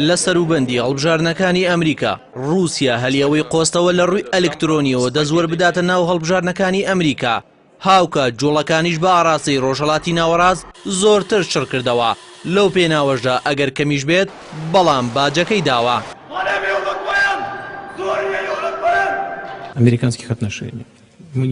لە سەروبەندی هەڵبژاردنەکانی ئەمریکا، ڕووسیا هەلی ئەوەی قۆستەوە لە ڕووی ئەلکترۆنییەوە دەستوەربداتە ناو هەڵبژاردنەکانی ئەمریکا، هاوکات جوڵەکانیش بە ئاڕاستەی ڕۆژهەڵاتی ناوەڕاست زۆرتر چڕکردەوە، لەو پێناوەشدا ئەگەر کەمیش بێت بەڵام باجەکەی داوە.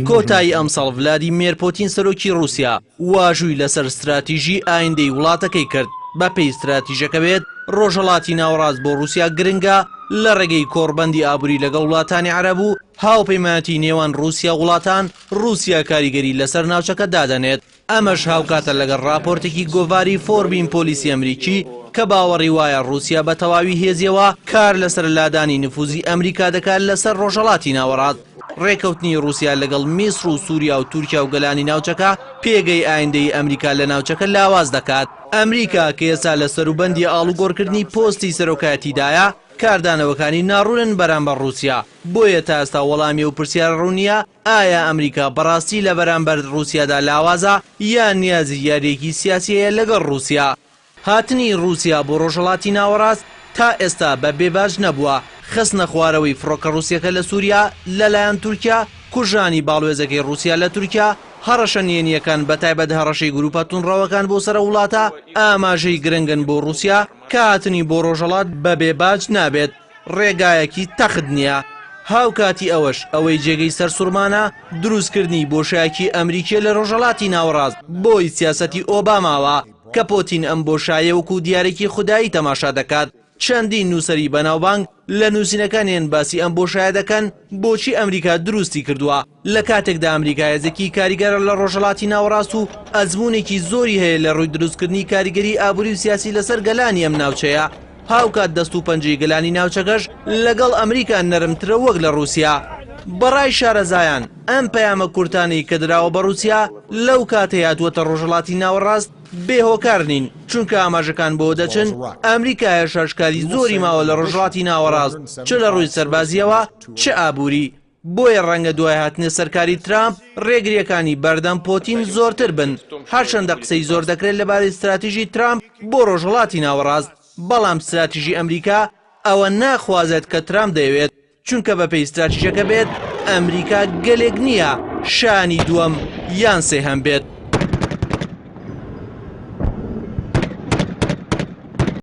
کۆتایی ئەمساڵ ڤلادیمێر پۆتین سەرۆکی ڕووسیا واژووی لەسەر ستراتیژی ئایندەی وڵاتەکەی کرد، بەپێی ستراتیژەکە بێت ڕۆژهەڵاتی ناوەڕاست بۆ ڕووسیا گرنگە لە ڕێگەی کۆڕبەندی ئابووری لەگەڵ وڵاتانی عەرەب و هاوپەیمانەتی نێوان ڕووسیا و وڵاتان، ڕووسیا کاریگەری لەسەر ناوچەکە دادەنێت، ئەمەش هاوکاتە لەگەڵ ڕاپۆرتێکی گۆڤاری فۆربین پۆلیسی ئەمریکی کە باوەڕی وایە ڕووسیا بە تەواوی هێزیەوە کار لەسەر لادانی نفوزی ئەمریکا دەکات لەسەر ڕۆژهەڵاتی ناوەڕاست. ڕێکەوتنی ڕووسیا لەگەڵ میسر و سوریا و تورکیا و گەلانی ناوچەکە پێگەی ئایندەیی ئەمریکا لە ناوچەکە لاواز دەکات. ئەمریکا کە ئێستا لە سەروبەندی ئاڵوگۆڕکردنی پۆستی سەرۆکایەتیدایە، کاردانەوەکانی ناڕوونن بەرامبەر ڕووسیا، بۆیە تا ئێستا وەڵامی ئەو پرسیارە ڕوون نییە ئایا ئەمریکا بەڕاستی لە بەرامبەر ڕووسیادا لاوازە یان نیازی یارییەکی سیاسی هەیە لەگەڵ ڕووسیا؟ هاتنی ڕووسیا بۆ ڕۆژهەڵاتی ناوەڕاست تا ئێستا بە بێ باج نەبووە، خستنە خوارەوەی فڕۆکە ڕووسیەکە لە سووریا لەلایەن تورکیا، کوژرانی باڵوێزەکەی ڕووسیا لە تورکیا، هەڕەشە نهێنییەکان بەتایبەت هەڕەشەی گرووپە توندڕەوەکان بۆ سەر ئەو وڵاتە ئاماژەی گرنگن بۆ ڕووسیا کە هاتنی بۆ ڕۆژهەڵات بە بێ باج نابێت. ڕێگایەکی تەخت نییە. هاوکاتی ئەوەش، ئەوەی جێگەی سەرسوڕمانە، دروستکردنی بۆشایەکی ئەمریکییە لە ڕۆژهەڵاتی ناوەڕاست بۆی سیاسەتی ئۆباماوە، کە پۆتین ئەم بۆشایە وەکو دیارێکی خودایی تەماشا دەکات. چەندین نووسەری بەناوبانگ لە نووسینەکانیان باسی ئەم بۆشایە دەکەن، بۆچی ئەمریکا دروستی کردووە، لە کاتێکدا ئەمریکا هێزێکی کاریگەرە لە ڕۆژهەڵاتی ناوەڕاست و ئەزموونێکی زۆری هەیە لە ڕووی دروستکردنی کاریگەری ئابووری و سیاسی لەسەر گەلانی ئەم ناوچەیە، هاوکات دەست و پەنجەی گەلانی ناوچەکەش لەگەڵ ئەمریکا نەرمترە وەک لە ڕووسیا. بەڕای شارەزایان ئەم پەیامە کورتانەی کە دراوە بە ڕووسیا لەو کاتەی هاتووەتە ڕۆژهەڵاتی ناوەڕاست بێ هۆکار نین، چونکە ئاماژەکان بەوە دەچن ئەمریکا هێشتاش کاری زۆری ماوە لە ڕۆژهەڵاتی ناوەڕاست چ لە ڕووی سەربازییەوە چ ئابووری. بۆیە ڕەنگە دوای هاتنە سەرکاری ترامپ ڕێگرییەکانی بەردەم پۆتین زۆرتر بن، هەرچەندە قسەی زۆر دەکرێت لەبارەی ستراتیژی ترامپ بۆ ڕۆژهەڵاتی ناوەڕاست، بەڵام ستراتیژی ئەمریکا ئەوە ناخوازێت کە ترامپ دەیەوێت، چونکە بەپێی ستراتیژەکە بێت ئەمریکا گەلێک نییە شانی دووەم یان سێهەم بێت.